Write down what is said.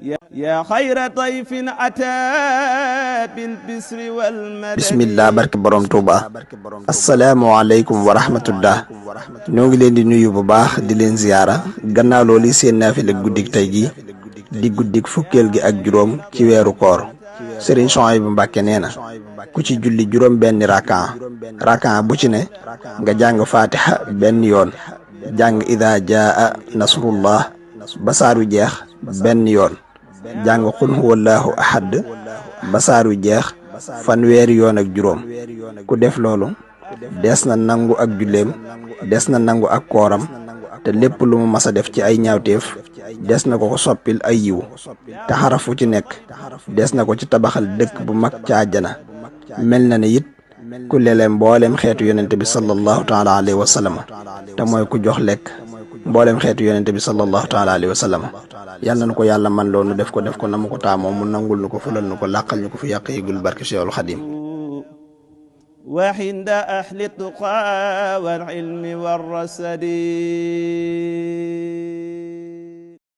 يا خير طيف أتى بالبسر والمدد bismillah barke borom Touba asalaamualeykum wa rahmatullah ñoo ngi leen di nuyu bu baax di leen ziyaara gannaaw loolu seen naafila guddik tey gi di guddik fukkeel gi ak juróom ci weeru koor Sëriñ Souhaïbou Mbacké nee na ku ci julli juróom benni rakan bu ci ne nga jàng fatiha benn yoon jàng ida jaa nasrullah ba saaru jeex benn yoon jàng qul huwallahu ahad ba saaru jeex fanweeri yoon ak juróom ku def loolu des na nangu ak julleem des na nangu ak kooram te lépp lu mu mas a def ci ay ñaawteef des na ko soppil ay yiw te xarafu ci nekk des na ko ci tabaxal dëkk bu mag ca àjjana mel na ne it ku lele mboolem xeetu yonente bi sallallahu taala alayhi wa sallam te mooy ku jox lekk mboolem xeetu yonente bi sallallahu taala alayhi wa sallam yàlla na ko yàlla man loo nu def ko na mu ko taamoo mu nangul nu ko fulal nu ko làqal ñu ko fi yàq yigul barke Cheikhul Khadim وعند أهل التقى والعلم والرسد